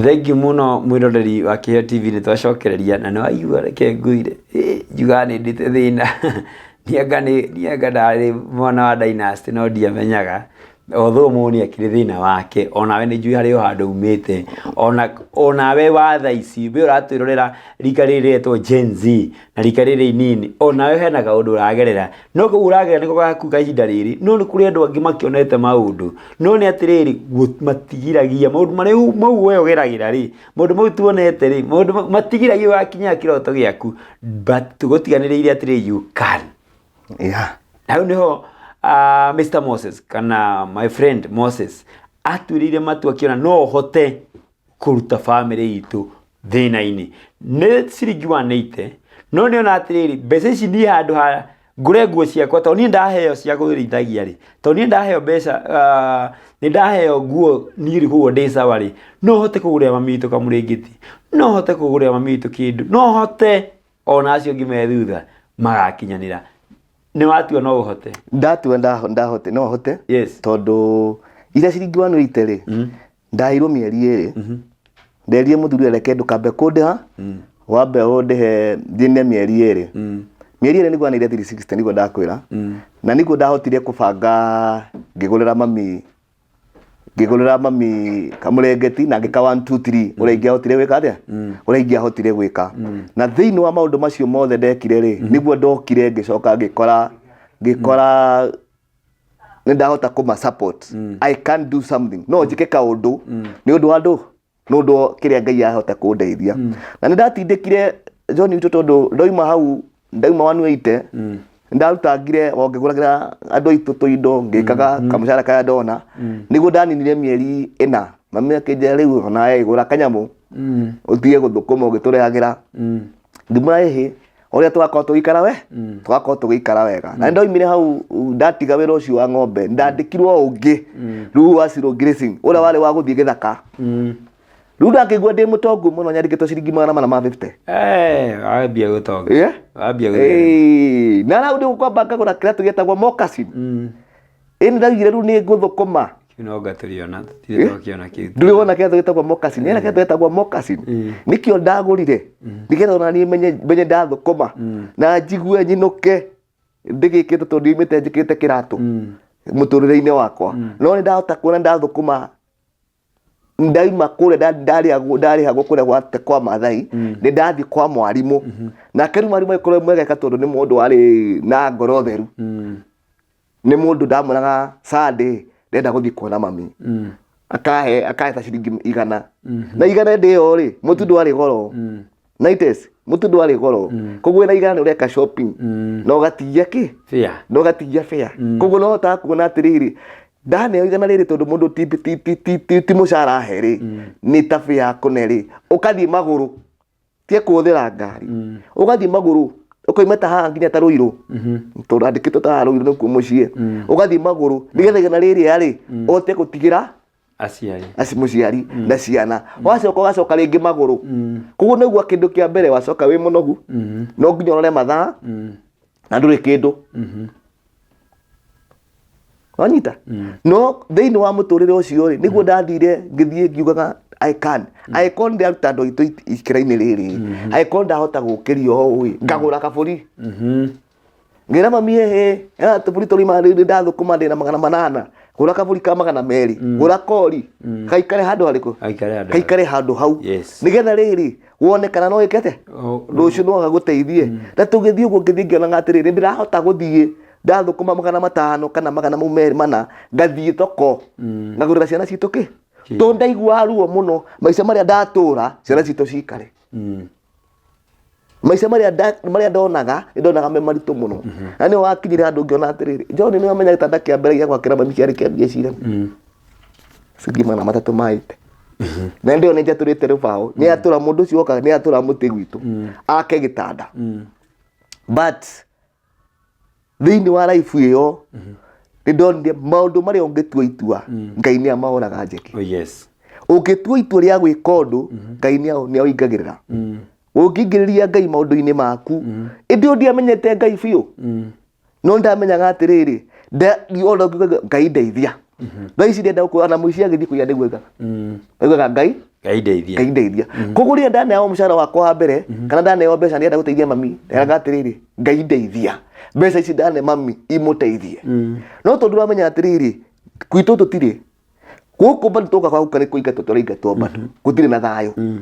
Thengiũ mũno mwĩroreri wa Kĩheo TV, nĩ twacokereria na nĩ waigua, reke nguire njugaga nĩ ndĩte thĩna nianga nĩ nianga ndarĩ mwana wa dynasty no ndiamenyaga, although mũndũ nĩ akĩrĩ thĩna wake, onawe nĩ njũĩ harĩ o handũ umĩte, ona onawe wa thaa ici we ũratwĩrorera rika rĩrĩ rĩretwo Gen Z na rika rĩrĩ inini, onawe hena kaũndũ ũragerera, no kau ũragerera nĩko gaku ka ihinda rĩrĩ, no nĩ kũrĩ andũ angĩ makĩonete maũndũ, no nĩ atĩrĩrĩ, matigiragia maũndũ marĩa mau we ũgeragĩra rĩ, maũndũ mau tuonete rĩ, maũndũ mau matigiragia ũgakinyĩra kĩroto gĩaku, but tũgũtiganĩrĩire atĩrĩrĩ, you can. Hau nĩho Mr Moses kana my friend Moses atuĩrĩire matua akĩona no hote kũruta bamĩrĩ itũ thĩna-inĩ. Nĩ ciringi 180, no nĩ ona atĩrĩrĩ, mbeca ici niĩ handũ ha ngũre nguo ciakwa, tondũ niĩ ndaheo cia kwĩrĩithagia rĩ, tondũ niĩ ndaheo mbeca, nĩ ndaheo nguo niĩ rĩ koguo ndĩ sawa rĩ, no hote kũgũrĩra mami witũ kamũrĩngĩti, no hote kũgũrĩra mami witũ kĩndũ, no hote ona acio angĩ me thutha magakinyanĩra. Nĩ watua no ũhote? Ndatua ndahote, no hote. Tondũ iria ciringi 180 rĩ, ndaheirwo mĩeri 2. Nderire mũthuri, reke ndũkambe kũndĩha, wambe ũndĩhe thĩne mĩeri 2. Mĩeri 2 nĩguo aneire 360, nĩguo ndakwĩra. Na nĩguo ndahotire kũbanga, ngĩgũrĩra mami kamũrengeti na ngĩka 1 2 3 ũrĩa ingĩahotire gwĩka atĩa, ũrĩa ingĩahotire gwĩka. Na thĩinĩ wa maũndũ macio mothe ndekire rĩ, nĩguo ndokire ngĩcoka ngĩkora nĩ ndahota kũma support. I can do something, no njĩke kaũndũ nĩ ũndũ wa andũ, nĩ ũndũ wa kĩrĩa Ngai ahota kũndeithia. Na nĩ ndatindĩkire John witũ, tondũ ndauma hau, ndauma 180, ndarutangire o ngĩgũragĩra andũ aitũ tũindo, ngĩkaga kamũcara karĩa ndona. Nĩguo ndaninire mĩeri 4, mami akĩnjĩra, "Rĩu onawe gũra kanyamũ, ũtige gũthũkũma ũgĩtũrehagĩra." Ngĩmwĩra, "Ĩhĩ, ũrĩa tũgakorwo tũgĩikara we, tũgakorwo tũgĩikara wega." Na nĩ ndaumire hau, ndatiga wĩra ũcio wa ng'ombe, ndandĩkirwo ũngĩ rĩu wa zero grazing, ũrĩa warĩ wa gũthiĩ gĩthaka. Rĩu ndakĩigua ndĩ mũtongu mũno, nyandĩkĩtwo ciringi 450. Eh, wambia gũtonga. Wambia gũtherema. Ĩĩ, na rĩu nĩ gũkwamba ngagũra kĩratũ gĩtagwo moccasin. Ĩĩ, nĩ ndaugire rĩu nĩ ngũthũkũma. Kĩu no anga tũrĩona, tũtirĩ twakĩona kĩu. Ndũrĩ wona kĩratũ gĩtagwo moccasin? Hena kĩratũ gĩtagwo moccasin. Nĩkĩo ndagũrire, nĩgetha ona niĩ menye ndathũkũma na njigue nyinũke ndĩgĩkĩte, tondũ ndiumĩte njĩkĩrĩte kĩratũ mũtũrĩre-inĩ wakwa. No nĩ ndahota kuona ndathũkũma, ndaima kũrĩa ndarĩhagwo kũrĩa kwa Mathai, nĩ ndathiĩ kwa mwarimũ, nake rĩu mwarimũ agĩkorwo mwegeka, tondũ nĩ mũndũ warĩ na ngoro theru. Nĩ mũndũ ndamwonaga Sunday ndenda gũthiĩ kuona mami, akahe ta ciringi 100. Na 100 ĩndĩ ĩyo rĩ, mũtu ndwarĩ goro. Nites mũtu ndwarĩ goro, koguo na 100 nĩ ũreka shopping na ũgatigia kĩ? Fair. Na ũgatigia fare. Koguo no hotaga kuona atĩrĩrĩ, ndaneo 100 rĩrĩ, tondũ mũndũ ti mũcara ahe rĩ, nĩ ta fare kũne rĩ, ũkathiĩ magũrũ, tie kũhũthĩra ngari, ũgathiĩ magũrũ, ũkoima ta haha nginya ta Rũirũ, tondũ andĩkĩtwo ta haha Rũirũ nĩkuo mũciĩ. Ũgathiĩ magũrũ nĩgetha 100 rĩrĩa rĩ ũhote gũtigĩra aciari. Aci mũciari na ciana. Wacoka ũgacoka rĩngĩ magũrũ. Koguo nĩguo kĩndũ kĩa mbere, wacoka wĩ mũnogu, no nginya ũrore mathaa na ndũrĩ kĩndũ wanyita. No thĩinĩ wa mũtũrĩre ũcio rĩ, nĩguo ndathire ngĩthiĩ ngiugaga, I can, angĩkorwo ndĩraruta andũ aitũ ikĩra-inĩ rĩrĩ, angĩkorwo ndahota gũkĩria ũũ ĩ, ngagũra kabũri. Ngĩra mami, "Ĩhĩ, tũbũri tũrima rĩrĩ ndathũkũma ndĩna 800, gũra kabũri ka 200, gũra kori gaikare handũ harĩkũ?" Gaikare handũ. Gaikare handũ hau. Nĩgetha rĩrĩ wone kana no ĩke atĩa. Rũciũ no gagũteithie. Na tũgĩthiĩ ũguo, ngĩthiĩ ngĩonaga atĩrĩrĩ, ndĩrahota gũthiĩ ndathũkũma 500 kana magana mau merĩ mana, ngathiĩ thoko ngagũrĩra ciana citũ kĩ, tondũ ndaiguaga ruo mũno maica marĩa ndatũra, ciana citũ cikare maica marĩa ndonaga, nĩ ndonaga me maritũ mũno. Na nĩ wakinyire handũ ngĩona atĩrĩrĩ, John, nĩ wamenya gĩtanda kĩa mbere gĩa gwakĩra mami kĩarĩ kĩa mbia cigana? Ciringi 300 ma ite. Na ndĩo nĩ njatũrĩte rũbaũ, nĩ atũra mũndũ ũcio wokaga, nĩ atũra mũtĩ gwitũ ake gĩtanda. But thĩinĩ wa life ĩyo nĩ ndonire maũndũ marĩa ũngĩtua itua, Ngai nĩ amahoraga njeki. Ũngĩtua itua rĩa gwĩka ũndũ, Ngai nĩ aũingagĩrĩra. Ũngĩingĩrĩria Ngai maũndũ-inĩ maku. Ĩndĩ ũyũ ndiamenyete Ngai biũ, no ndamenyaga atĩrĩrĩ, ona ngiugaga, "Ngai ndeithia." Thaa ici ndenda gũkorwo na mũici agĩthiĩ kũiya, nĩguo ĩkaga, ĩugaga Ngai. Ngai ndeithia. Ngai ndeithia. Koguo rĩrĩa ndaneo mũcara wakwa wa mbere kana ndaneo mbeca ndĩrenda gũteithia mami, nderaga atĩrĩrĩ, Ngai ndeithia, mbeca ici ndane mami imũteithie. No tondũ ũramenya atĩrĩrĩ, gwitũ tũtirĩ gũkũ bado twoka kwa guka nĩ kũingatwo tũraingatwo bado gũtirĩ na thayũ.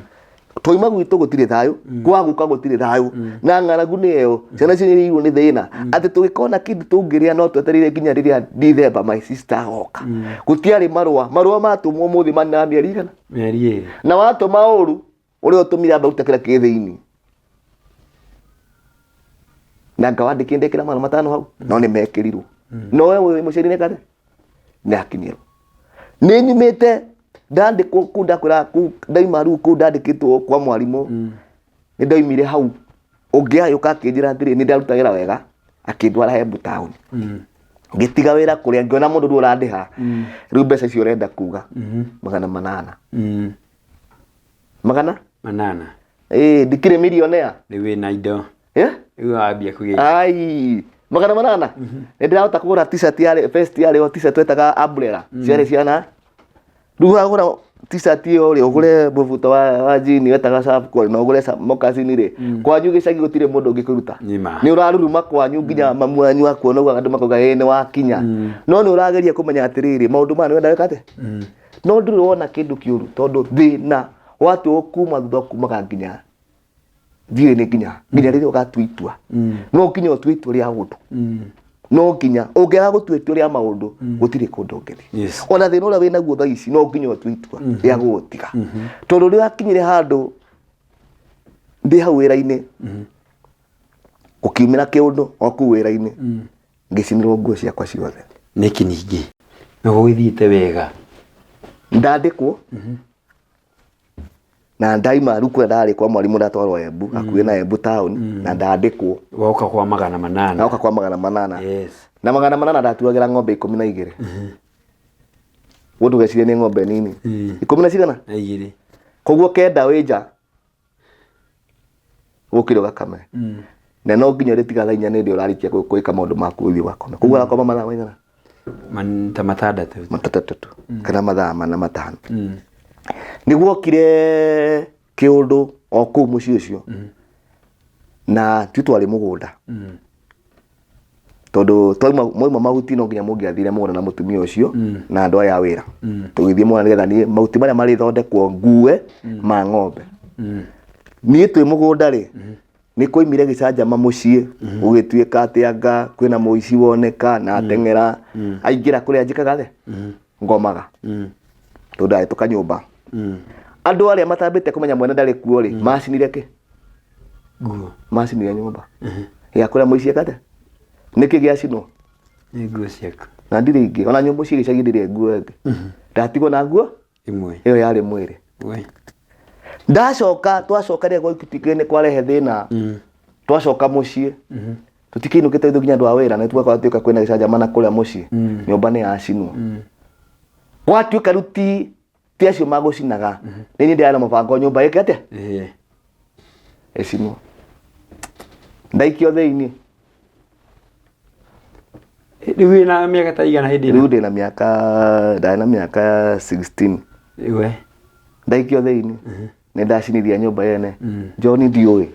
Twauma gwitũ gũtirĩ thayũ, kwa guka gũtirĩ thayũ, na ng'aragu nĩ ĩyo, ciana cinyihĩirwo nĩ thĩna atĩ tũgĩkona kĩndũ tũngĩrĩa no twetereire nginya rĩrĩa Dithemba my sister agoka. Gũtiarĩ marũa, marũa matũmwo ũmũthĩ manina mĩeri igana, Mĩeri 2. Na watũma ũru ũrĩa ũtũmire amba ruta kĩrĩa kĩ thĩinĩ, na ngawandĩkĩ ndekĩra 500 hau no nĩ mekĩrirwo, no we wĩ mũciari nĩ kare nĩ akinyĩrwo. Nĩ nyumĩte ndandĩkwo kũu, ndakwĩra kũu ndaima rĩu kũu ndandĩkĩtwo kwa mwarimũ, nĩ ndaumire hau, ũngĩ agĩũka akĩnjĩra atĩrĩ nĩ ndaruta wĩra wega, akĩndwara Embu taũni. Ngĩtiga wĩra kũrĩa ngĩona mũndũ rĩu ũrandĩha rĩu mbeca icio ũrenda kuga 800. Magana 8. Ĩĩ, ndikĩrĩ millionaire. Rĩu wĩna indo. Eh? Rĩu wambia kũgĩa. Ai, 800 nĩ ndĩrahota kũgũra t-shirt yarĩ vest, yarĩ o t-shirt twetaga umbrella, ciarĩ ciana rĩu wagũra t-shirt ĩyo rĩ, ũgũre mũbuto wa jean wetaga Safcon na ũgũre moccasin rĩ, kwanyu gĩcagi gũtirĩ mũndũ ũngĩkũruta. Nĩ ma. Nĩ ũraruruma kwanyu nginya mamu wanyu akuona ũguo andũ makauga ĩĩ nĩ wakinya, no nĩ ũrageria kũmenya atĩrĩrĩ, maũndũ maya nĩ wenda wĩka atĩa, no ndũrĩ wona kĩndũ kĩũru tondũ thĩna watua kuma thutha kumaga nginya ndiũĩ nĩ nginya rĩrĩa ũgatua itua, no nginya ũtue itua rĩa ũndũ, no nginya ũngĩaga gũtua itua rĩa maũndũ gũtirĩ kũndũ ũngĩthiĩ. Ona thĩna ũrĩa wĩnaguo thaa ici no nginya ũtue itua rĩa gũũtiga, tondũ rĩrĩa wakinyire handũ ndĩ hau wĩra-inĩ gũkiumĩra kĩũndũ o kũu wĩra-inĩ, ngĩcinĩrwo nguo ciakwa ciothe. Nĩkĩ ningĩ? Na gũgĩthiĩte wega. Ndandĩkwo na ndaima rĩu kũrĩa ndarĩ kwa mwarimũ, ndatwarwo Embu hakuhĩ na Embu town na ndandĩkwo. Woka kwa 800. Naoka kwa 800. Na 800 ndatuagĩra ng'ombe 12. Ũguo ndũgecirie nĩ ng'ombe nini. Ikũmi na cigana? Na igĩrĩ. Koguo kenda wĩ nja ũkĩre ũgakame, na no nginya ũrĩtiga thaa 4 nĩ hĩndĩ ũrarĩkia gwĩka maũndũ maku ũthiĩ ũgakome. Koguo ũrakoma mathaa maigana? Ta 6. 6 kana mathaa 4, 5. Nĩ gwokire kĩũndũ o kũu mũciĩ ũcio, na ti twarĩ mũgũnda, tondũ twauma mwauma mahuti no nginya mũngĩathire mũgũnda na mũtumia ũcio na andũ aya a wĩra, tũgĩthiĩ mũgũnda nĩgetha niĩ mahuti marĩa marĩthondekwo ngue ma ng'ombe. Niĩ twĩ mũgũnda rĩ, nĩ kwoimire gĩcanjama mũciĩ, gũgĩtuĩka atĩ anga kwĩna mũici woneka na ateng'era aingĩra kũrĩa njikaga thĩ ngomaga, tondũ ndahĩtũka nyũmba. Andũ arĩa matambĩte kũmenya mwene ndarĩ kuo rĩ, macinire kĩ? Nguo. Macinire nyũmba ya kũrĩa mũici ekate. Nĩkĩ gĩacinwo? Nĩ nguo ciaku. Na ndirĩ ingĩ, ona nyũmba cia gĩcagi ndirĩ nguo ĩngĩ, ndatigwo na nguo ĩmwe ĩyo yarĩ mwĩrĩ. We. Ndacoka, twacoka rĩrĩa gwaituĩkire nĩ kwarehe thĩna, twacoka mũciĩ tũtikĩinũkĩte ithuĩ nginya andũ a wĩra nĩ tweka tuĩka kwĩna gĩcanjama na kũrĩa mũciĩ nyũmba nĩ yacinwo. Gwatuĩka rĩu ti acio magũcinaga, nĩ niĩ ndĩrarĩ na mũbango nyũmba ĩke atĩa? Ĩĩ. Ĩcinwo, ndaikio thĩinĩ. Rĩu wĩna mĩaka ta igana hĩndĩ ĩno? Rĩu ndĩna mĩaka, ndarĩ na mĩaka 16. We. Ndaikio thĩinĩ nĩ ndaciniria nyũmba yene. John ndiũĩ,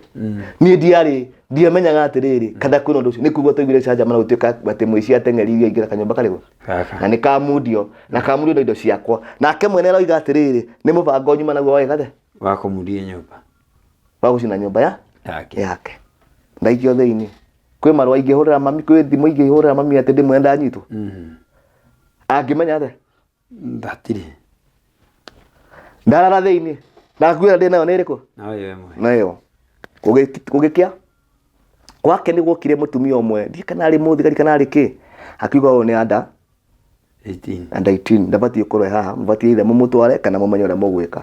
niĩ ndiarĩ ndiamenyaga atĩrĩrĩ kana kwĩna ũndũ ũcio. Nĩ kuga twaiguire canjama na gũtuĩka atĩ mũici ateng'eririe aingĩra kanyũmba karĩkũ? Gaka. Na nĩ kamundio na kamundio na indo ciakwa, nake mwene aroiga atĩrĩrĩ nĩ mũbango nyuma naguo wa gathe wa kũmundia nyũmba. Wa gũcina nyũmba ya yake. Yake. Ndaikio thĩinĩ kwĩ marũa ingĩhũrĩra mami, kwĩ thimũ ingĩhũrĩra mami atĩ ndĩmwĩre ndanyitwo? Angĩmenya atĩa? Hatirĩ. Ndarara thĩinĩ na nguo ĩrĩa ndĩ nayo nĩ ĩrĩkũ? No ĩyo ĩmwe. Nayo gũgĩkĩa gwake nĩ gwokire mũtumia ũmwe, ndiĩ kana arĩ mũthigari kana arĩ kĩ, akiuga ũyũ nĩ anda 18. Under 18 ndabatiĩ gũkorwo e haha, mũbatiĩ either mũmũtware kana mũmenye ũrĩa mũgwĩka.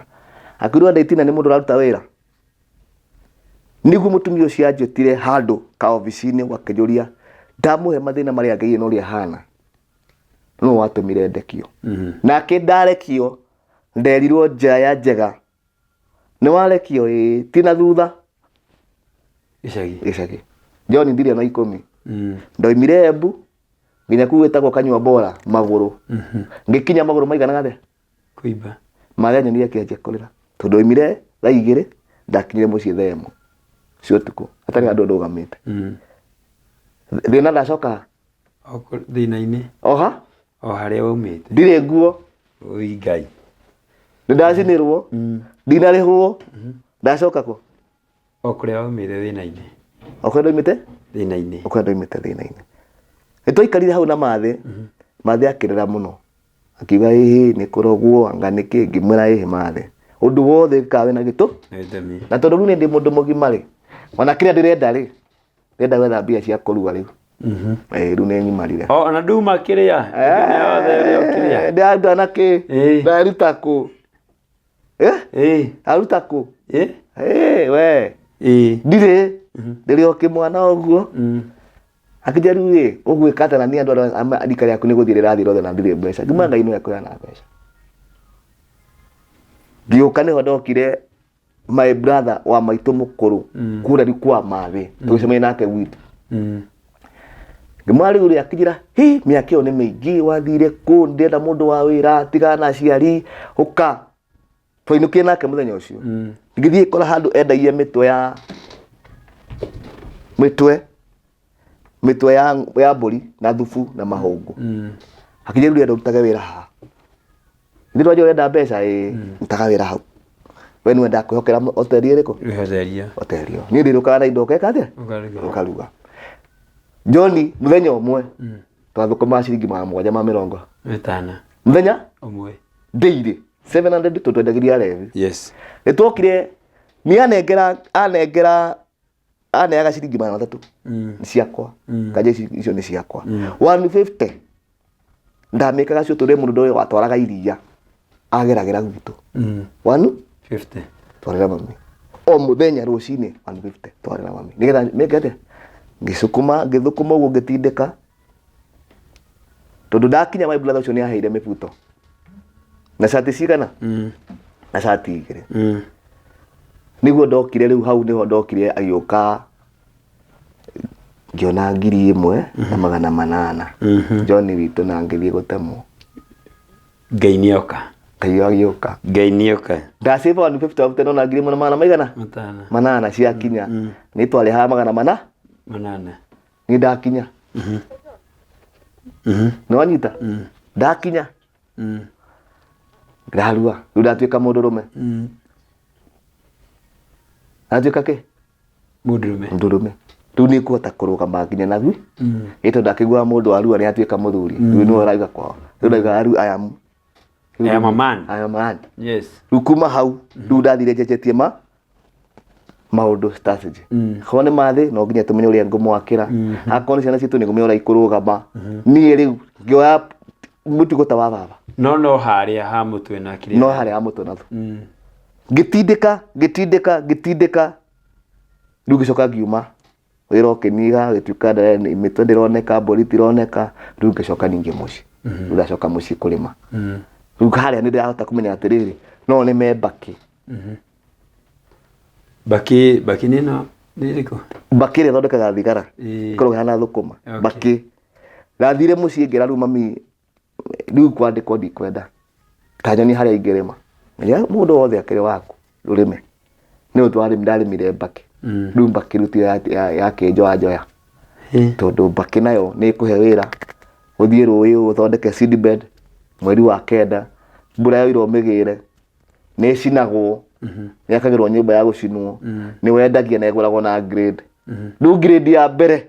Akiuga under 18 na nĩ mũndũ ũraruta wĩra. Nĩguo mũtumia ũcio anjĩtire handũ ka obici-inĩ akĩnjũria ndamũhe mathĩna marĩa ngeire na ũrĩa hana, nũ watũmire ndekio? Nake ndarekio nderirwo njĩra ya njega nĩ warekio ĩĩ ti na thutha. Gĩcagi. Gĩcagi. John ndirĩ na 10. Ndoimire Embu nginya kuu gwĩtagwo Kanyua Bora magũrũ, ngĩkinya magũrũ maiganaga atĩa? Kũimba. Marĩa nyonire akĩanjia kũrĩra. Tondũ oimire thaa 2, ndakinyire mũciĩ thaa 1 cia ũtukũ, hatarĩ handũ ndũgamĩte. Thĩna ndacoka O thĩna-inĩ. Oha? O harĩa waumĩte. Ndirĩ nguo. Oi Ngai. Nĩ ndacinĩrwo. Ndinarĩhwo. Ndacoka kũ? O kũrĩa waumĩte thĩna-inĩ. O kũrĩa ndaumĩte? Thĩna-inĩ. O kũrĩa ndaumĩte thĩna-inĩ. Nĩ twaikarire hau na Mathĩ. Mathĩ akĩrĩra mũno. Akiuga ĩhĩ nĩ kũrogwo anga nĩ kĩ, ngĩmwĩra ĩhĩ Mathĩ. Ũndũ wothe wĩkaga wĩna gĩtũ. Gĩtũmi. Na tondũ rĩu nĩ ndĩ mũndũ mũgima rĩ, ona kĩrĩa ndĩrenda rĩ, ndĩrenda gwetha mbia cia kũrua rĩu. Ĩĩ rĩu nĩ ngimarire. O ona nduma kĩrĩa. Yothe ĩrĩa ũkĩrĩa. Ndĩraruta na kĩ? Ndaruta kũ? Ĩĩ. Aruta kũ? Ĩĩ. Ĩĩ we. Ĩĩ. Ndirĩ. Ndĩrĩ o kĩmwana ũguo. Akĩnjĩra rĩu ĩ, ũgwĩka atĩa na niĩ andũ arĩa rika rĩaku nĩ gũthiĩ rĩrathiĩ rĩothe na ndirĩ mbeca. Ngiuga Ngai nĩwe ekũheana mbeca. Ngĩũka nĩho ndokire my brother wa maitũ mũkũrũ kũrĩa rĩu kwa Mathĩ tũgĩcemania nake gwitũ. Ngĩmwĩra rĩu rĩ, akĩnjĩra hi mĩaka ĩyo nĩ mĩingĩ wathire kũ, ndĩrenda mũndũ wa wĩra, tigana na aciari, ũka. Twainũkire nake mũthenya ũcio. Ngĩthiĩ kora handũ endagia mĩtwe ya mĩtwe mĩtwe ya, ya mbũri na thubu na mahũngũ. Akĩnjĩra rĩu ndĩrenda ũrutage wĩra haha. Nĩ ndwanja ũrenda mbeca ĩĩ, rutaga wĩra hau. We nĩwe ndakwĩhokera hoteli ĩrĩkũ? Hoteli. Hoteli ĩyo. Niĩ ndĩrũkaga na indo ũgeka atĩa? Ũkaruga. Ũkaruga. John mũthenya ũmwe twathũkũmaga ciringi 750. 5. Mũthenya Ũmwe. Daily 700 tondũ twendagĩria arevi. Yes. Nĩ twokire nĩ anengera anengera aneaga ciringi 300 nĩ ciakwa. Kanja ici icio nĩ ciakwa. 150 ndamĩkaga cio tũrĩ mũndũ ũyũ watwaraga iria ageragĩra gwitũ. 1 50 twarĩra mami. O mũthenya rũcinĩ 150 twarĩra mami. Nĩgetha meke atĩa? Ngĩcukuma ngĩthũkũma ũguo ngĩtindĩka. Tondũ ndakinya my brother ũcio nĩ aheire mĩbuto. Na cati cigana? Na cati 2. Nĩguo ndokire rĩu hau nĩho ndokire agĩũka ngĩona 1800. John witũ na ngĩthiĩ gũtemwo. Ngai nĩoka. Ngai agĩũka. Ngai nĩoka. Ndacĩba 150 wabute nona ngiri ĩmwe na magana maigana? 5. 8 ciakinya. Nĩ twarĩhaga 400. 8. Nĩ ndakinya. Nĩ wanyita? Ndakinya. Ndarua. Rĩu ndatuĩka mũndũrũme. Ndatuĩka kĩ? Mũndũrũme. Mũndũrũme. Rĩu nĩ ngũhota kũrũgama nginya na gwi. Ĩ tondũ akĩiguaga mũndũ arua nĩ atuĩka mũthuri. Rĩu nĩwe ũrauga kwao. Rĩu ndauga rĩu I am. I am a man. I am a man. Yes. Rĩu kuma hau rĩu ndathire njenjetie ma maũndũ strategy. Akorwo nĩ mathĩ no nginya tũmenye ũrĩa ngũmwakĩra. Akorwo nĩ ciana citũ nĩ ngũmenya ũrĩa ikũrũgama. Niĩ rĩu ngĩoya mũtugo ta wa baba. No no harĩa ha mũtwe na kĩrĩa. No harĩa ha mũtwe na thũ. Ngĩtindĩka ngĩtindĩka ngĩtindĩka rĩu ngĩcoka ngiuma wĩra ũkĩnyiha gĩtuĩka mĩtwe ndĩroneka mbũri itironeka rĩu ngĩcoka ningĩ mũciĩ. Rĩu ndacoka mũciĩ kũrĩma. Rĩu harĩa nĩ ndĩrahota kũmenya atĩrĩrĩ no nĩme mbakĩ. Mbakĩ mbakĩ nĩ ĩno nĩ ĩrĩkũ? Mbakĩ ĩrĩa ĩthondekaga thigara. Ĩkoragwo ĩhana thũkũma. Mbakĩ. Ndathire mũciĩ ngĩra rĩu mami rĩu kwandĩkwo ndikwenda. Ta nyonie harĩa ingĩrĩma. Mũndũ wothe akĩrĩ waku rũrĩme. Nĩ ũndũ ndarĩmire mbakĩ. Rĩu mbakĩ rĩu tiyo yakĩnjoya njoya. Tondũ mbakĩ nayo nĩ ĩkũhe wĩra. Ũthiĩ rũĩ ũthondeke seedbed mweri wa 9 mbura yaura ũmĩgĩre. Nĩ ĩcinagwo. Nĩ yakagĩrwo nyũmba ya gũcinwo. Nĩ wendagia na ĩgũragwo na grade. Rĩu grade ya mbere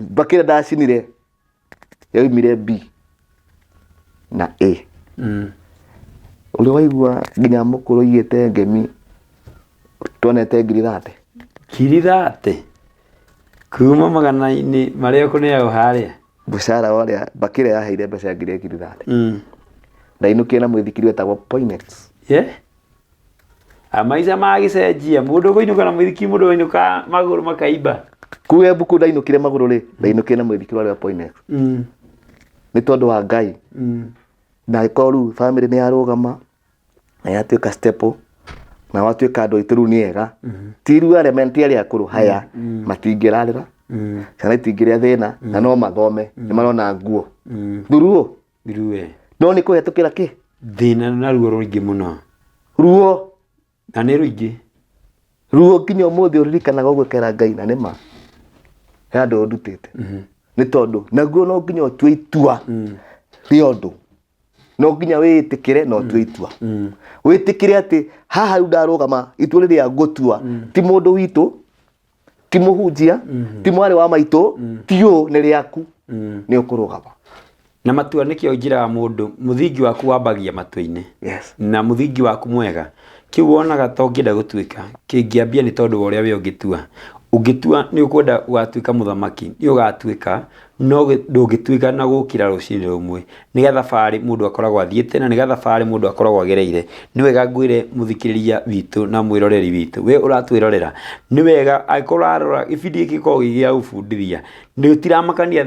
mbakĩ ĩrĩa ndacinire yaumire B na A. Ũrĩa waigua nginya mũkũrũ aigĩte ngemi tuonete 30,000. 30,000? Kuma magana-inĩ marĩa ũkũneagwo harĩa? Mũcara ũrĩa mbakĩ ĩrĩa yaheire mbeca 30,000. Ndainũkire na mũithikiri wetagwo Poinex. Yeah? Maica magĩcenjia mũndũ ũkũinũka na mũithikiri mũndũ ũinũka magũrũ makaimba. Kuu Embu kũu ndainũkire magũrũ rĩ, ndainũkire na mũithikiri warĩ wa Poinex. Nĩ tondũ wa Ngai. Na agĩkorwo rĩu bamĩrĩ nĩ yarũgama na yatuĩka stable na watuĩka andũ aitũ rĩu nĩ ega. Ti rĩu arĩa ti arĩa akũrũ haya matingĩrarĩra ciana itingĩrĩa thĩna na no mathome nĩ marona nguo. Thuruũ. Thuruĩ. No nĩ kũhetũkĩra kĩ? Thĩna na ruo rũingĩ mũno. Ruo. Na nĩ rũingĩ. Ruo nginya ũmũthĩ ũririkanaga ũguo ũkera Ngai na nĩma he handũ ũndutĩte. Nĩ tondũ naguo no nginya ũtue itua rĩa ũndũ, no nginya wĩĩtĩkĩre na ũtue itua, wĩtĩkĩre atĩ haha rĩu ndarũgama itua rĩrĩa ngũtua ti mũndũ witũ, ti mũhunjia, ti mwarĩ wa maitũ, ti ũũ, nĩ rĩaku, nĩ ũkũrũgama. Na matua nĩkĩo njĩraga mũndũ, mũthingi waku wambagia matua-inĩ. Na mũthingi waku mwega, kĩu wonaga ta ũngĩenda gũtuĩka, kĩngĩambia nĩ tondũ wa ũrĩa we ũngĩtua. Ũngĩtua nĩ ũkwenda gũgatuĩka mũthamaki, nĩ ũgatuĩka, no ndũngĩtuĩka na gũkĩra rũcinĩ rũmwe. Nĩ gathabarĩ mũndũ akoragwo athiĩte na nĩ gathabarĩ mũndũ akoragwo agereire. Nĩ wega ngwĩre mũthikĩrĩria witũ na mwĩroreri witũ, we ũratwĩrorera, nĩ wega angĩkorwo ũrarora gĩbindi gĩkĩ gĩkoragwo gĩ gĩa gũbundithia, nĩ ũtiramakania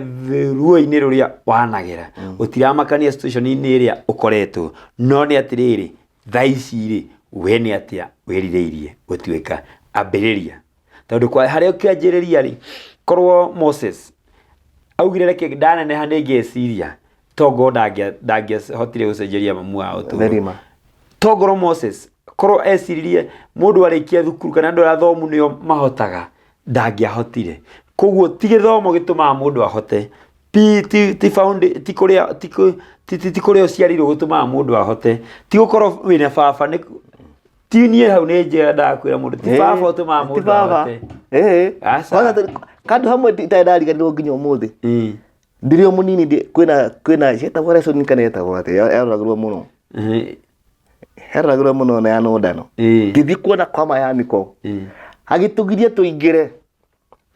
ruo-inĩ rũrĩa wanagera, ũtiramakania situation-inĩ ĩrĩa ũkoretwo, no nĩ atĩrĩrĩ, thaa ici rĩ, we nĩ atĩa wĩrirĩirie gũtuĩka? Ambĩrĩria. Tondũ kwa harĩa ũkĩanjĩrĩria rĩ, korwo Moses augire reke ndaneneha nĩ ngeciria, tongorwo ndangĩahotire gũcenjeria mamu wao ũtũũro. Very ma. Tongorwo Moses korwo eciririe mũndũ arĩkia thukuru kana andũ arĩa athomu nĩo mahotaga, ndangĩahotire. Koguo ti gĩthomo gĩtũmaga mũndũ ahote, ti ti ti found ti kũrĩa ti kũ- ti ti ti kũrĩa ũciarĩirwo gũtũmaga mũndũ ahote, ti gũkorwo wĩna baba nĩ ti niĩ hau nĩ njendaga kwĩra mũndũ ti baba ũtũmaga Ti mũndũ baba. ahote. Ĩĩ. Aca. Kwanza kandũ hamwe itarĩ ndariganĩrwo nginya ũmũthĩ. Ndĩrĩ o mũnini kwĩna kwĩna cietagwo lesson kana yetagwo atĩa yaroragĩrwo mũno. Yaroragĩrwo mũno na ya nũndano. Ngĩthiĩ kuona kwa Mayaniko. Agĩtũgiria tũingĩre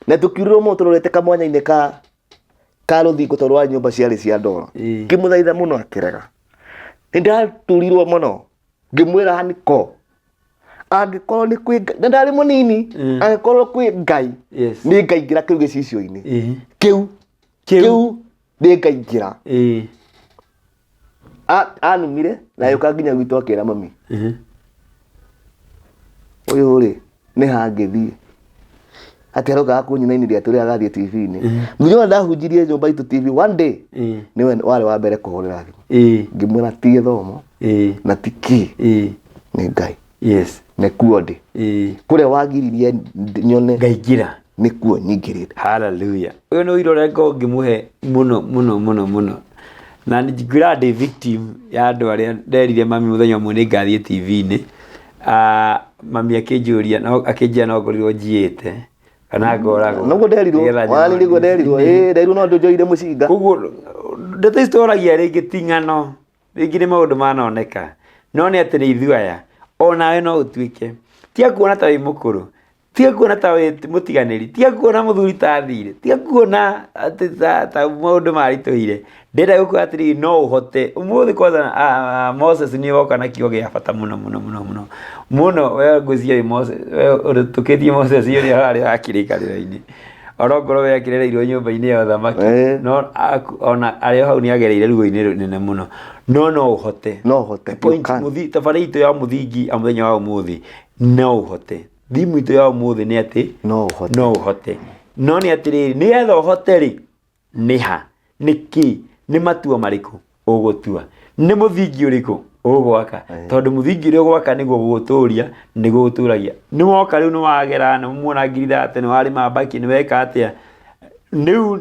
na tũkiurĩrwo mũno tũrorete kamwanya-inĩ ka ka rũthingo tondũ rwa nyũmba ciarĩ cia ndoro. Ngĩmũthaitha mũno akĩrega. Nĩ ndaturirwo mũno ngĩmwĩra Aniko angĩkorwo nĩ kwĩ Ngai, na ndarĩ mũnini, angĩkorwo kwĩ Ngai nĩ ngaingĩra kĩu gĩcicio-inĩ kĩu kĩu nĩ ngaingĩra. Anumire na agĩũka nginya gwitũ akĩra mami, ũyũ rĩ nĩ hangĩthiĩ atĩ arokaga kũnyinainĩria tũrĩa agathiĩ TV-inĩ. Mũthenya ũrĩa ndahunjirie nyũmba itũ TV one day, nĩwe warĩ wa mbere kũhũrĩra thimũ. Ngĩmwĩra ti gĩthomo na ti kĩ, nĩ Ngai. Nĩkuo ndĩ kũrĩa wagiririe nyone ngaingĩra nĩkuo nyingĩrĩte. Hallelujah. Ũyũ nĩ ũira ũrĩa ngoragwo ngĩmũhe mũno mũno mũno mũno. Na ngwĩraga ndĩ victim ya andũ arĩa nderire mami mũthenya ũmwe nĩ ngathiĩ TV-inĩ. Ah, mami akĩnjũria no akĩnjĩra no ngorirwo njiĩte kana ngoragwo. Noguo nderirwo. Nĩgetha Wani nĩguo nderirwo. Ĩĩ, nderirwo no ndũnjoire mũcinga. Koguo ndeto ici tũragia rĩngĩ ti ng'ano, rĩngĩ nĩ maũndũ manoneka, no nĩ atĩ nĩ ithuĩ aya, onawe no ũtuĩke. Tiga kuona ta wĩ mũkũrũ, tiga kuona ta wĩ mũtiganĩri, tiga kuona mũthuri ta athire, tiga kuona atĩ ta maũndũ maritũhire. Ndĩrenda gũkwĩra atĩrĩrĩ, no ũhote. Ũmũthĩ kwanza Moses nĩ woka na kiugo gĩa bata mũno mũno mũno mũno mũno. We ngwĩciria wĩ Moses, we ũrĩtũkĩtie Moses ũrĩa warĩ wa kĩrĩkanĩro-inĩ. Ona ongorwo we akĩrereirwo nyũmba-inĩ ya ũthamaki, no ona arĩ o hau nĩ agereire ruo-inĩ rũnene mũno. No no ũhote. No ũhote, you Point, can. Tabarĩra itũ ya mũthingi ya mũthenya wa ũmũthĩ, no ũhote. Thimu itũ ya ũmũthĩ nĩ atĩ No ũhote. No ũhote. No nĩ atĩrĩrĩ, nĩgetha ũhote rĩ, nĩ ha, nĩ kĩ, nĩ matua marĩkũ ũgũtua, nĩ mũthingi ũrĩkũ ũgwaka, tondũ mũthingi ũrĩa ũgwaka nĩguo ũgũgũtũria, nĩguo ũgũtũragia. Nĩ woka rĩu nĩ wagera, nĩ muona ngiri thate, nĩ warĩma mbakĩ, nĩ weka atĩa, rĩu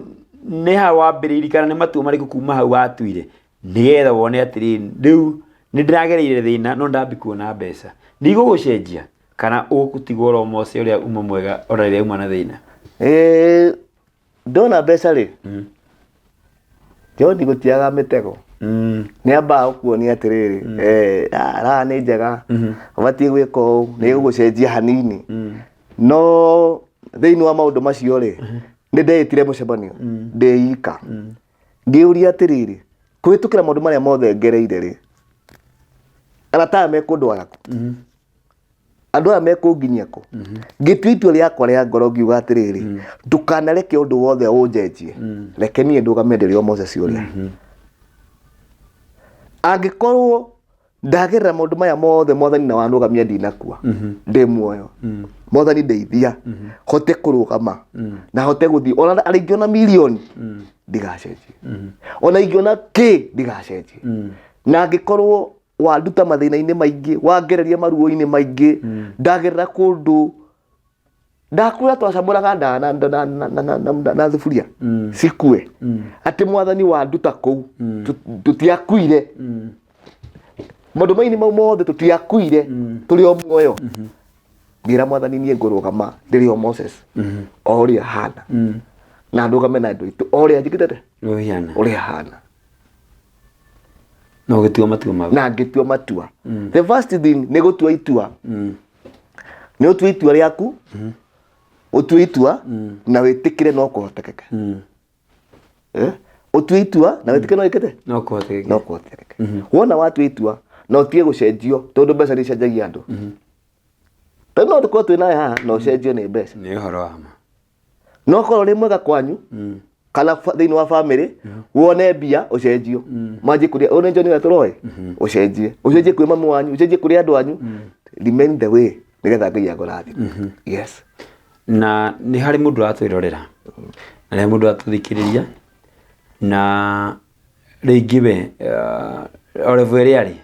nĩ ha wambĩrĩirie kana nĩ matua marĩkũ kuma hau watuire, nĩgetha wone atĩrĩrĩ, rĩu nĩ ndĩragereire thĩna no ndambia kuona mbeca, nĩ igũgũcenjia kana ũgũtigwo oro Mose ũrĩa uma mwega ona rĩrĩa uma na thĩna? Ĩĩ, ndona mbeca rĩ, John gũtiaga mĩtego. Nĩ ambaga gũkuonia atĩrĩrĩ, raha nĩ njega, ũbatiĩ gwĩka ũũ, nĩ ĩgũgũcenjia hanini. No thĩinĩ wa maũndũ macio rĩ, nĩ ndeĩtire mũcemanio ndĩ ika. Ngĩũria atĩrĩrĩ, kũhĩtũkĩra maũndũ marĩa mothe ngereire rĩ, arata aya mekũndwara kũ? Andũ aya mekũnginyia kũ? Ngĩtua itua rĩakwa rĩa ngoro ngiuga atĩrĩrĩ, ndũkanareke ũndũ wothe ũnjenjie, reke niĩ ndũgame ndĩrĩ o Moses ũrĩa. Angĩkorwo ndagerera maũndũ maya mothe mwathani na wanũgamia ndinakua, ndĩ muoyo, mwathani ndeithia hote kũrũgama na hote gũthiĩ ona arĩa ingĩona mirioni ndigacenjie, ona ingĩona kĩ ndigacenjie, na angĩkorwo. Wanduta mathĩna-inĩ maingĩ, wangereria maruo-inĩ maingĩ, ndagerera kũndũ ndakwĩra twacamũraga ndawa na thuburia cikue, atĩ Mwathani wanduta kũu. Tũtiakuire maũndũ mainĩ mau mothe, tũtiakuire, tũrĩ o muoyo. Ngĩra Mwathani, niĩ ngũrũgama ndĩrĩ o Moses o ũrĩa hana, na ndũgame na andũ aitũ o ũrĩa njĩkĩte atĩa? Ũhiana. Ũrĩa hana. Na ũgĩtua matua maku. Na ngĩtua matua. The first thing nĩ gũtua itua, nĩ ũtue itua rĩaku, ũtue itua na wĩtĩkĩre no kũhotekeke. Eh? Ũtue itua na wĩtĩkĩre no wĩkĩte. No kũhotekeke. No kũhotekeke. Wona watua itua na ũtige gũcenjio, tondũ mbeca nĩ icenjagia andũ. Tondũ no tũkorwo twĩ nawe haha na ũcenjio nĩ mbeca. Nĩ ũhoro wa ma. No korwo ũrĩ mwega kwanyu kana thĩinĩ wa family, wone mbia ũcenjio, manjie kũrĩa ũnenjio nĩ ũrĩa tũroĩ, ũcenjie kwĩ mamu wanyu, ũcenjie kũrĩ andũ anyu. Remain the way nĩgetha Ngai akũrathime. Yes. Na nĩ harĩ mũndũ ũratwĩrorera na nĩ harĩ mũndũ ũratũthikĩrĩria, na rĩngĩ we o level ĩrĩa arĩ,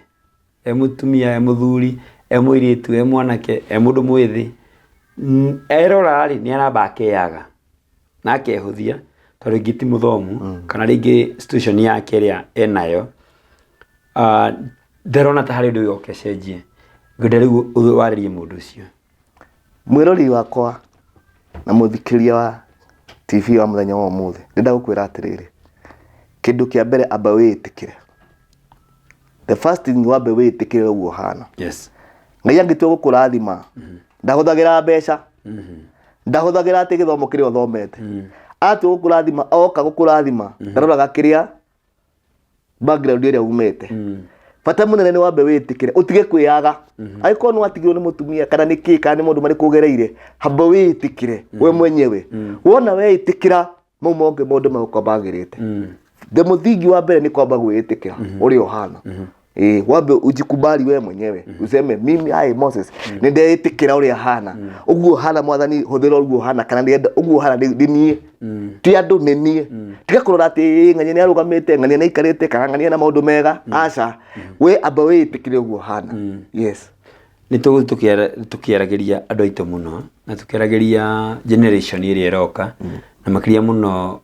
e mũtumia, e mũthuri, e mũirĩtu, e mwanake, e mũndũ mwĩthĩ, erora rĩ, nĩ aramba akeyaga na akehũthia, tondũ rĩngĩ ti mũthomu, kana rĩngĩ situation yake ĩrĩa enayo, ndarona ta harĩ ũndũ yoke cenjie. Ngwenda rĩu warĩrie mũndũ ũcio. Mwĩrori wakwa na mũthikĩrĩria wa TV wa mũthenya wa ũmũthĩ, ndĩrenda gũkwĩra atĩrĩrĩ, kĩndũ kĩa mbere, amba wĩĩtĩkĩre. The first thing, wambe wĩĩtĩkĩre ũguo ũhana. Ngai angĩtua gũkũrathima, ndahũthagĩra mbeca, ndahũthagĩra atĩ gĩthomo kĩrĩa ũthomete. Atua gũkũrathima, oka gũkũrathima, ndaroraga kĩrĩa background ĩrĩa umĩte. Bata mũnene nĩ wambe wĩtĩkĩre, ũtige kwĩyaga. Angĩkorwo nĩ watigirwo nĩ mũtumia kana nĩ kĩ kana nĩ maũndũ marĩkũ ũgereire, hamba wĩĩtĩkĩre we mwenyewe. Wona weĩtĩkĩra, mau mongĩ maũndũ megũkorwo magĩrĩte. The mũthingi wa mbere nĩ kwamba gwĩĩtĩkĩra ũrĩa ũhana. Ĩĩ, wambe ujikubali we mwenyewe, useme, "Mimi ai Moses nĩ ndeĩtĩkĩra ũrĩa hana, ũguo hana. Mwathani, hũthĩra ũguo hana, kana ndĩrenda ũguo hana, nĩ niĩ, ti andũ, nĩ niĩ." Tiga kũrora atĩ "Ĩ, ng'ania nĩ arũgamĩte, ng'ania nĩ aikarĩte, kana ng'ania na maũndũ mega." Aca, we amba wĩĩtĩkĩre ũguo hana. Yes. Nĩ tũgũthiĩ tũkĩaragĩria andũ aitũ mũno, na tũkĩaragĩria generation ĩrĩa ĩroka, na makĩria mũno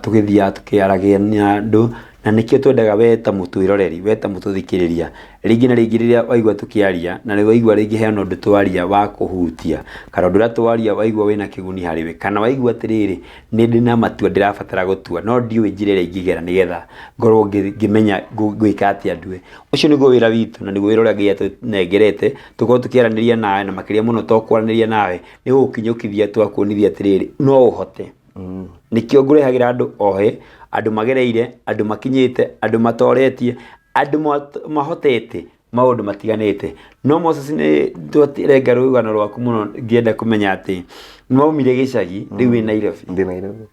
tũgĩthiaga tũkĩaragia na andũ, na nĩkĩo twendaga we ta mũtwĩroreri, we ta mũtũthikĩrĩria, rĩngĩ na rĩngĩ rĩrĩa waigua tũkĩaria, na waigua rĩngĩ hena ũndũ twaria wa kũhutia, kana ũndũ ũrĩa twaria waigua wĩna kĩguni harĩ we, kana waigua atĩrĩrĩ, nĩ ndĩ na matua ndĩrabatara gũtua, no ndiũĩ njĩra ĩrĩa ingĩgera nĩgetha ngorwo ngĩmenya ngwĩka atĩa ndue. Ũcio nĩguo wĩra witũ, na nĩguo wĩra ũrĩa Ngai atũnengerete, tũkorwo tũkĩaranĩria nawe, na makĩria mũno to kwaranĩria nawe, nĩ gũgũkinyũkithia tũgakuonithia atĩrĩrĩ, no ũhote. Nĩkĩo ngũrehagĩra andũ ohe, andũ magereire, andũ makinyĩte, andũ matoretie, andũ mahotete maũndũ matiganĩte. No Moses, nĩ twarenga rũgano rwaku mũno, ngĩenda kũmenya atĩ nĩ waumire gĩcagi, rĩu wĩ Nairobi. Ndĩ Nairobi.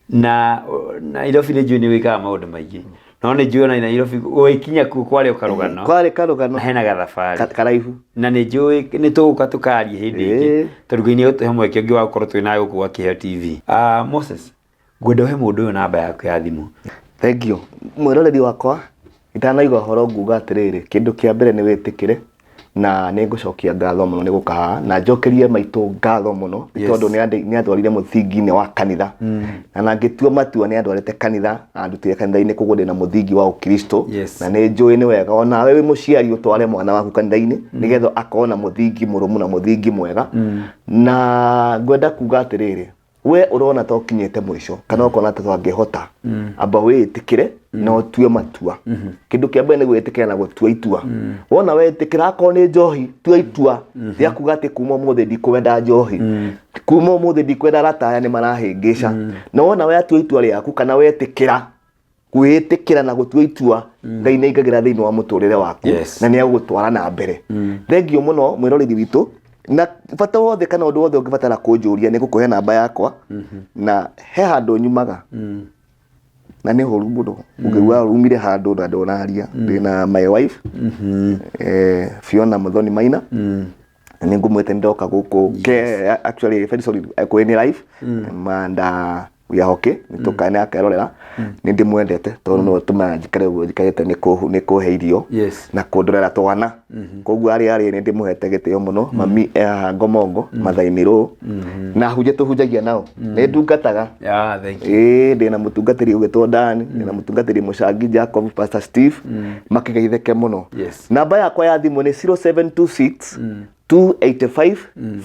Na Nairobi nĩ njũĩ nĩ wĩkaga maũndũ maingĩ, no nĩ njũĩ ona Nairobi ũgĩkinya kuo kwarĩ o karũgano. Kwarĩ karũgano. Na hena gathabarĩ karaihu. Na nĩ njũĩ nĩ tũgũka tũkarie hĩndĩ ĩngĩ, tondũ Ngai nĩ egũtũhe mweke ũngĩ wa gũkorwo twĩ nawe gũkũ gwa Kĩheo TV. Moses, ngwenda ũhe mũndũ ũyũ namba yaku ya thimũ. Thank you, mwĩroreri wakwa. Itanaiga ũhoro, nguga atĩrĩrĩ, kĩndũ kĩa mbere nĩ wĩtĩkĩre, na nĩ ngũcokia ngatho mũno nĩ gũka haha, na njokerie maitũ ngatho mũno nĩ tondũ nĩ andwarire mũthingi-inĩ wa kanitha, na ngĩtua matua nĩ andwarĩte kanitha, andutire kanitha-inĩ, koguo ndĩna mũthingi wa ũkristo. Na nĩ njũĩ nĩ wega onawe wĩ mũciari ũtware mwana waku kanitha-inĩ nĩgetha akorwo na mũthingi mũrũmu na mũthingi mwega. Na ngwenda kuga atĩrĩrĩ, we ũrona ta ũkinyĩte mũico kana ũkona ta twangĩhota, amba wĩĩtĩkĩre na ũtue matua. Kĩndũ kĩa mbere nĩ gwĩtĩkĩra na gũtua itua. Wona wetĩkĩra, akorwo nĩ njohi, tua itua rĩa kuga atĩ kuma ũmũthĩ ndikwenda njohi, kuma ũmũthĩ ndikwenda arata aya nĩ marahĩngĩca. Na wona watua itua rĩaku kana wetĩkĩra, kwĩĩtĩkĩra na gũtua itua, Ngai nĩ aingagĩra thĩinĩ wa mũtũrĩre waku na nĩ agũgũtwara na mbere. Thengiũ mũno, mwĩroreri witũ, na bata wothe kana ũndũ wothe ũngĩbatara kũnjũria, nĩ ngũkũhe namba yakwa. Na he handũ nyumaga na nĩ horu mũno, ũngĩigua rumire handũ na ndũnaria. Ndĩna my wife, Fiona Muthoni Maina, na nĩ ngũmwĩte nĩ ndoka gũkũ. Actually, very sorry, kwĩ nĩ live and We are okay, nĩ tũkae nĩ akerorera. Nĩ ndĩmwendete tondũ nĩwe ũtũmaga njikare ũguo njikarĩte, nĩ kũhe irio na kũndorera twana. Koguo arĩ nĩ ndĩmũhete gĩtĩo mũno. Mami e haha Ngomongo, Mathai-inĩ Row, na hunjia tũhunjagia nao, nĩ ndungataga. Yeah, thank you. Ĩĩ, ndĩna mũtungatĩri ũgĩtwo Dan, ndĩna mũtungatĩri Mũcangi Jacob, Pastor Steve, makĩgeithĩke mũno. Namba yakwa ya thimũ nĩ 0726 285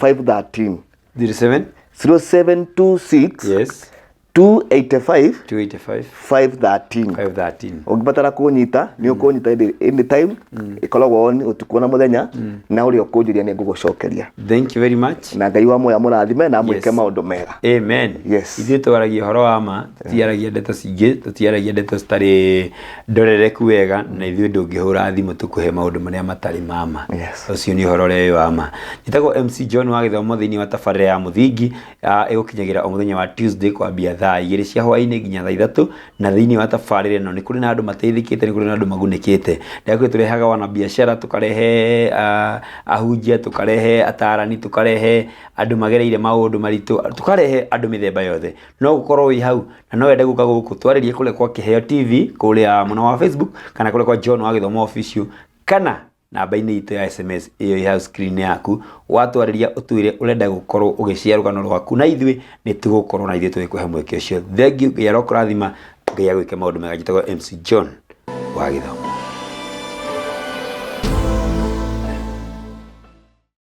513. 07 0726 285 285 513. 513. Ũngĩbatara kũnyita, nĩ ũkũnyita anytime, ĩkoragwo on ũtukũ na mũthenya, na ũrĩa ũkũnjũria nĩ ngũgũcokeria. Thank you very much. Na Ngai wa muoyo amũrathime na amwĩke maũndũ mega. Amen. Ithuĩ twaragia ũhoro wa ma, tũtiaragia ndeto cingĩ, tũtiaragia ndeto citarĩ ndorereku wega, na ithuĩ ndũngĩhũra thimũ tũkũhe maũndũ marĩa matarĩ ma ma. Ũcio nĩ ũhoro ũrĩa wĩ wa ma. Njĩtagwo MC John wa Gĩthomo thĩinĩ wa tabarĩra ya Mũthingi, ĩgũkinyagĩra o mũthenya wa Tuesday kwambia thaa 2 cia hwaĩ-inĩ nginya thaa 3, na thĩinĩ wa tabarĩra ĩno nĩ kũrĩ na andũ mateithĩkĩte, nĩ kũrĩ na andũ magunĩkĩte. Ndakwĩra tũrehaga wanabiacara, tũkarehe ahunjia, tũkarehe atarani, tũkarehe andũ magereire maũndũ maritũ, tũkarehe andũ mĩthemba yothe. No gũkorwo wĩ hau na no wende gũka gũkũ, twarĩrie kũrĩa kwa Kĩheo TV kũrĩa mwena wa Facebook, kana kũrĩa kwa John wa Gĩthomo Official, kana namba-inĩ itũ ya SMS ĩyo ĩ hau screen yaku. Watwarĩria ũtwĩre ũrenda gũkorwo ũgĩshare rũgano rwaku na ithuĩ, nĩ tũgũkorwo na ithuĩ tũgĩkũhe mweke ũcio. Thank you, Ngai arokũrathima, Ngai agwĩke maũndũ mega. Njĩtagwo MC John wa Gĩthomo.